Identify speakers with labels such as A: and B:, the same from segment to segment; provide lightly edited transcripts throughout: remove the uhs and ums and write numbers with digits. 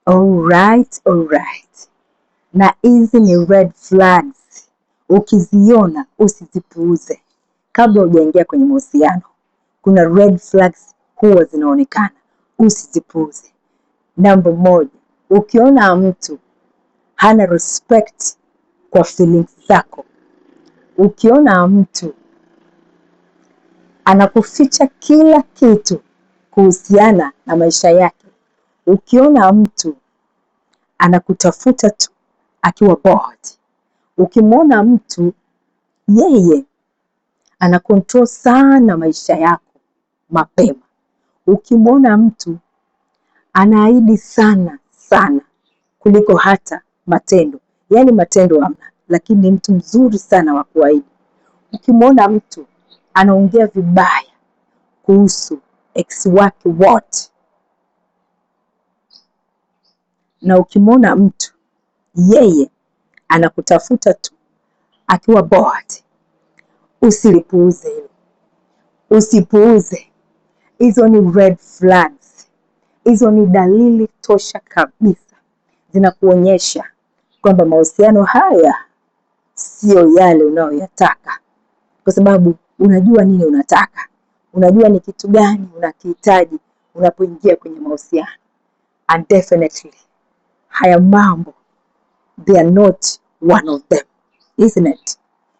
A: Alright, alright. Na hizi ni red flags, ukiziona usizipuuze kabla hujaingia kwenye mahusiano. Kuna red flags huwa zinaonekana, usizipuuze. Namba moja, ukiona mtu hana respect kwa feelings zako, ukiona mtu anakuficha kila kitu kuhusiana na maisha yake, ukiona mtu anakutafuta tu akiwa bored, ukimwona mtu yeye ana control sana maisha yako mapema, ukimwona mtu anaahidi sana sana kuliko hata matendo, yaani matendo hamna, lakini ni mtu mzuri sana wa kuahidi. Ukimwona mtu anaongea vibaya kuhusu ex wake wote, na ukimwona mtu yeye anakutafuta tu akiwa bored, usilipuuze hilo, usipuuze. Hizo ni red flags, hizo ni dalili tosha kabisa zinakuonyesha kwamba mahusiano haya siyo yale unayoyataka, kwa sababu unajua nini unataka, unajua ni kitu gani unakihitaji unapoingia kwenye mahusiano, and definitely haya mambo they are not one of them, isn't it?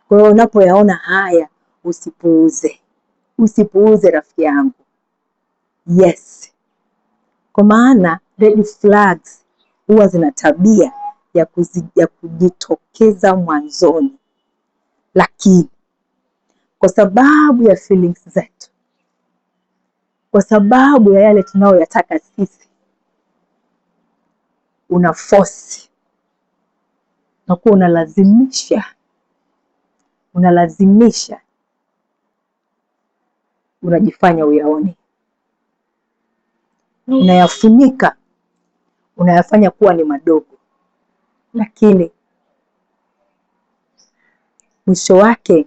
A: Kwa hiyo unapoyaona haya usipuuze, usipuuze rafiki yangu. Yes, kwa maana red flags huwa zina tabia ya kujitokeza mwanzoni, lakini kwa sababu ya feelings zetu, kwa sababu ya yale tunayoyataka sisi, una force nakuwa unalazimisha, unalazimisha, unajifanya uyaone, unayafunika, unayafanya kuwa ni madogo, lakini mwisho wake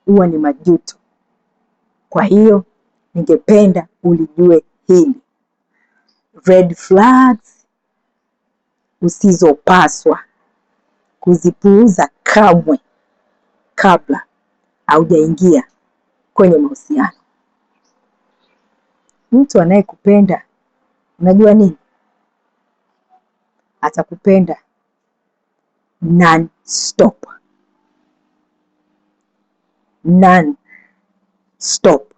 A: huwa ni majuto. Kwa hiyo ningependa ulijue hili, red flags usizopaswa kuzipuuza kamwe kabla haujaingia kwenye mahusiano. Mtu anayekupenda unajua nini? Atakupenda non stop, non stop.